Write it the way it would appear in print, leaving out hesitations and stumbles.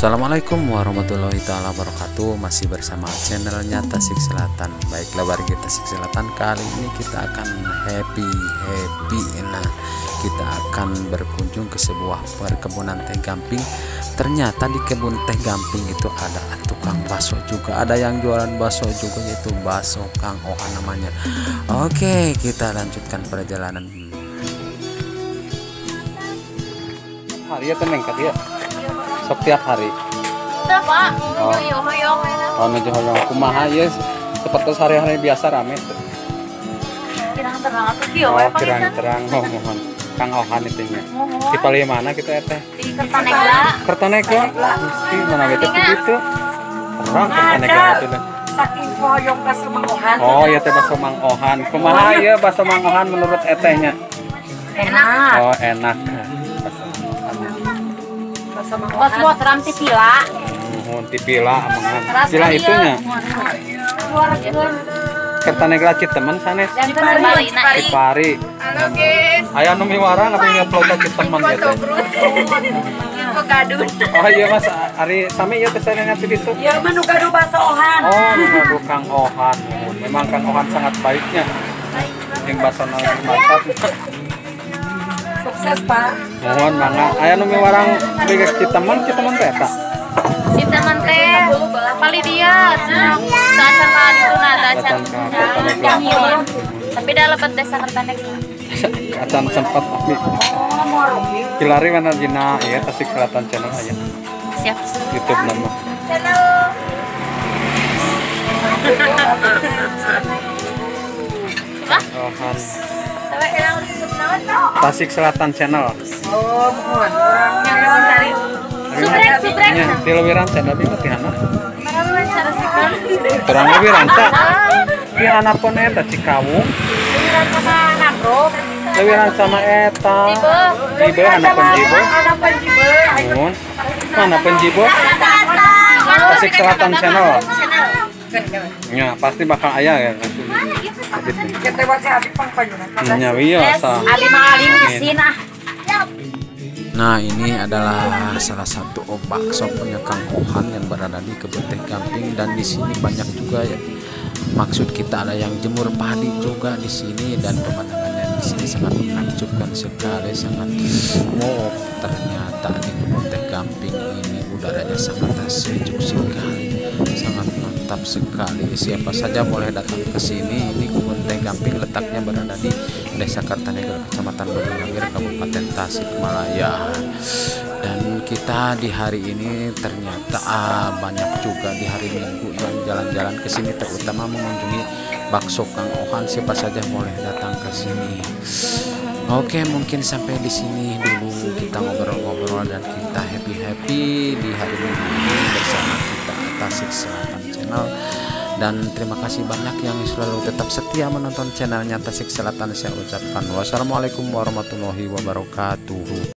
Assalamualaikum warahmatullahi taala wabarakatuh. Masih bersama channelnya Tasik Selatan. Baiklah warga Tasik Selatan, kali ini kita akan happy happy. Nah, kita akan berkunjung ke sebuah perkebunan teh gamping. Ternyata di kebun teh gamping itu ada tukang bakso juga, ada yang jualan bakso juga, yaitu bakso Kang Ohan namanya. Oke, kita lanjutkan perjalanan. Hari ya teneng ka dia. Sok tiap hari. Teu, Pak. Nuju hoyong. Oh, nuju hoyong. Kumaha ieu seperti sehari-hari biasa rame teu? Kirang terang atuh kieu we. Oh, kirang terang mohon. Kang Ohan itu nya. Di palih mana kitu teh? Di Kertanegara. Kertanegara. Mesti mana we teh kitu. Terang Kertanegara teh. Saking hoyong bakso Mang Ohan. Oh, iya teh bakso Mang Ohan. Kumaha ieu bakso Mang Ohan menurut etehnya? Enak. Oh, enak. Bos terang tipila. Mohon tipila amangan. Pila itu nya. Kertanegara Citemen sanes. Cipari. Halo guys. Aya nu miwarang abi ngupload ka Citemen ya teh. Oh iya Mas, ari sami ieu teh sareng ti ditu. Ieu mah nu gaduh bakso Ohan. Oh, nu gaduh Kang Ohan. Memang Kang Ohan sangat baiknya. Jeung basona mantap. Sukses Pak. Mohon mangga. Aya nu miwarang bege Citemen, Citemen teh eta. Citemen teh palih dia. Taacan ka dituna, taacan. Tapi da lebet desa Kertanegara. Acan sempat abi. Kilari mana dina ieu Tasik Selatan channel aya. Siap. YouTube nama. Channel. Ohan. Tasik Selatan channel. Oh, mohon. Subrek, subrek. Nya, ti leuwih ranca tapi mah ti hana. Terang leuwih ranca. Ti hanapun eta Cikawung. Leuwih ranca mah Nagrog. Leuwih ranca mah eta. Jibe hanapun jibe. Hanapun jibe. Mohon. Hanapun jibe. Tasik Selatan channel. Nya, pasti bakal aya ya. Nah, ini adalah salah satu bakso punya Kang Ohan yang berada di kebun teh gamping, dan di sini banyak juga ya. Maksud kita ada yang jemur padi juga di sini, dan pemandangannya di sini sangat menakjubkan sekali, sangat wow. Ternyata di kebun teh gamping ini udaranya sangat sejuk sekali, sangat mantap sekali. Siapa saja boleh datang ke sini. Ini kebun teh gamping letaknya berada di Desa Kertanegara, Kecamatan Bojongnangir, Kabupaten Tasikmalaya. Dan kita di hari ini ternyata banyak juga di hari Minggu yang jalan-jalan ke sini, terutama mengunjungi bakso Kang Ohan. Siapa saja boleh datang ke sini. Oke, mungkin sampai di sini dulu kita ngobrol-ngobrol dan kita happy-happy di hari Minggu ini bersama kita Tasik Selatan Channel. Dan terima kasih banyak yang selalu tetap setia menonton channelnya Tasik Selatan. Saya ucapkan wassalamualaikum warahmatullahi wabarakatuh.